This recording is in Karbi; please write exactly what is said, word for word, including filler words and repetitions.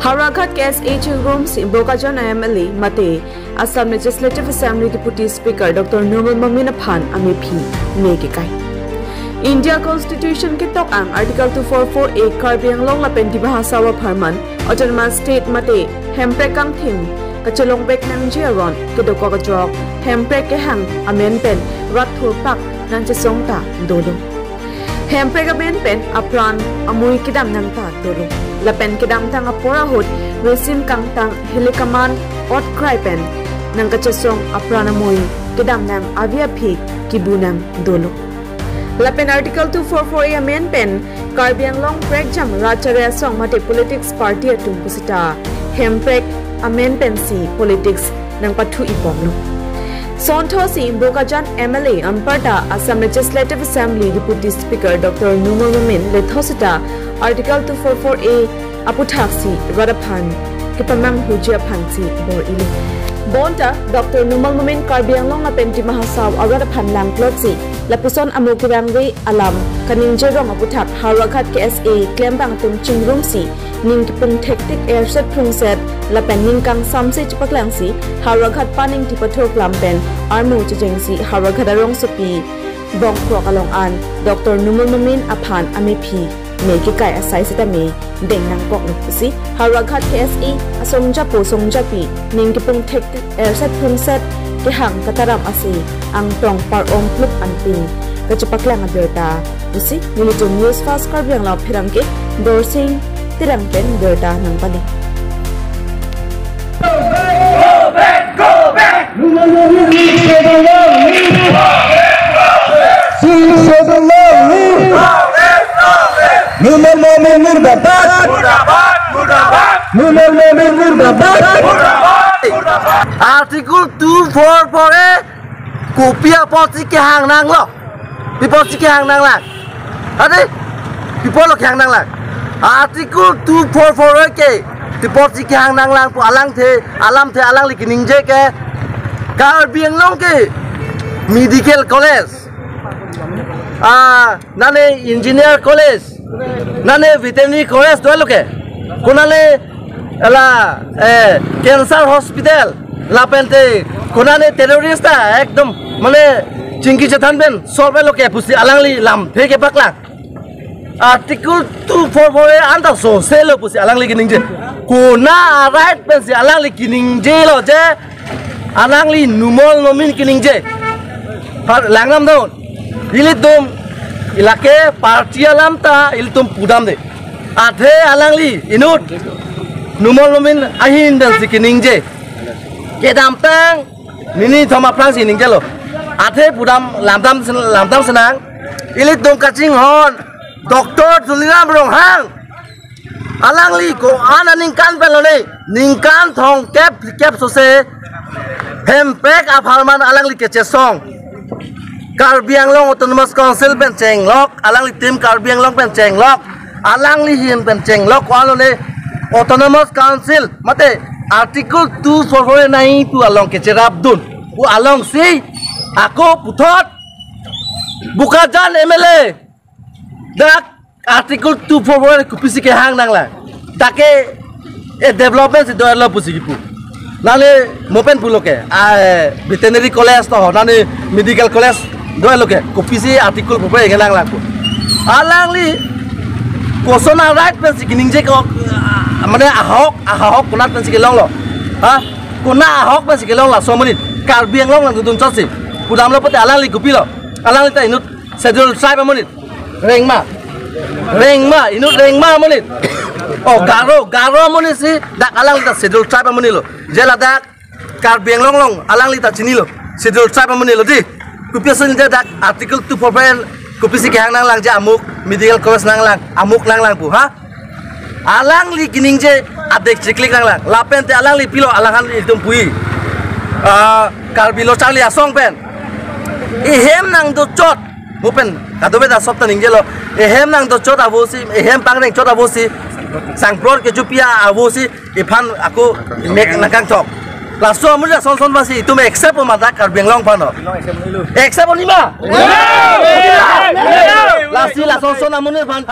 Howraghat K S A chingrumsi Bokajan M L A mate Assam Legislative Assembly Deputy Speaker Doctor Numal Momin aphan amephi me kekai. India Constitution ketok ang Article two four four A Karbi Anglong lapen Dima Hasao apharman Autonomous State mate Hemprek kangthim kachelongbek nangji aron kedokok ajok Hemprek kehang amen pen rat thurpak nangchesong ta dolo. Hemprek amen pen apran amui kedam nang ta dolo. Lapen kedamtang apor ahut resim kangtang hilikaman ot krai pen nangkachesong apran amui kedam nang avi aphi kibu nang dolo. Lapen Article two four four A amen pen Karbi Anglong prekjam rat chare asong mate politics party atum pusita Hemprek amen pensi politics nangpathu-i bomlo. Sonthosi Bokajan M L A anparta Assam Legislative Assembly Deputy Speaker Doctor Numal Momin lethosita Article two four four A aputhaksi rat aphan kepamanghuji aphansi bor-ilo. Bonta Doctor Numal Momin Karbi Anglong lapen Dima Hasao arat aphan langplotsi lapuson amo kevangve alam kaningje rong aputhak Howraghat K S A klembang atum chingrumsi ning kepung thektik erset phrungset lapen ning kangsamse chepaklangsi Howraghat paningthi pathurklam pen armu chejengsi Howraghat arongsopi Bongkrok along an Doctor Numal Momin aphan amephi me kekai asai sitame deng nangkoklo pusi Howraghat K S A asongjapo songjapi ning kepung thektik erset phrungset kehang kataram ase angtong par-ong plup anpin kachepaklang abirta pusi nelitum News Fast Karbi Anglong apherangke Dorsing Terang pen birta nangpali. Numal Momin murdabad. Numal Momin murdabad. Article two four four A kopi apotsi kehang nanglo? Pi apotsi kehang nanglang? Ade, pi apotlo kehang nanglang? Article two four four A ke pi apotsi kehang nanglang pu alangthe, alamthe alangli keningje ke Karbi Anglong ke medical college, ah, nane engineer college, nane veterinary college dolo ke, konane hala, eh, cancer hospital, lapente konane terrorist ta ekdom mane chingki chethan pen solve lo ke pusi alangli lamthe kepaklang. Article two four four A anta soselo pusi alangli keningje. Kona right pensi alangli keningjelo je alangli Numal Momin keningje. Par langnam daun. Ilitum ilake party alam ta ilitum pudamde. Athe alangli inut Numal Momin ahin pensi keningje. Kedamtang nini thom aphrangsi ningjelo. Athe pudam lamdam sen-, lamdam senang. Ilitum kachinghon Doctor Tuliram Ronghang. Alangli ko-an aningkan pen lone, ningkan thomkep phlikep sose Hemprek apharman alangli kechesong. Karbi Anglong Autonomous Council pen chenglok, alangli team Karbi Anglong pen chenglok, alangli ahin pen chenglok ko-an lone Autonomous Council mate Article two four four nine two along kecherapdun pu alongsi ako puthot Bokajan M L A dak Article two four four kopisi kehang nanglang. Take e development si doerlo pusi kipu. Nale mo pen pulo ke, ah, eh, veterinary college to, nane medical college doerlo ke, kopisi article four four nanglang pu. Alangli koson a right pensi keningje ko, ah, mane ahok, ahok konat pensi kelonglo. Ha? Kona ahok pensi kelonglo, so amonit. Karbi Anglong nangdodun chotsi. Pudamlo pute alangli kopilo. Alangli ta inut Schedule Tribe amonit. Rengma. Rengma, inut Rengma amonit. Oh, Garo, Garo amonit si dak alangli ta Schedule Tribe amonit lo. Je ladak Karbi Anglong along alangli ta chinilo. Schedule Tribe amonit lo di. Kopi ason je dak Article two four four kopisi kehang nanglangji amuk, medical college nanglang, amuk nanglang pu, ha? Alangli keningje adek chiklik nanglang. Lapente alangli pilo alanghan itum pui. Ah, Karbi Lo Charli Asong pen. Ehem nangdochot. Mo pen kadokave ta sob ta ningjelo. Ehem nangdochot avosi, ehem pangrengchot avosi. Sangprot kechopi avosi, iphan ako mek nangkangthok. Laso amonit ason son basi itum accept mada Karbi Anglong aphan. Accept onima? Lasi lason son amonit aphan.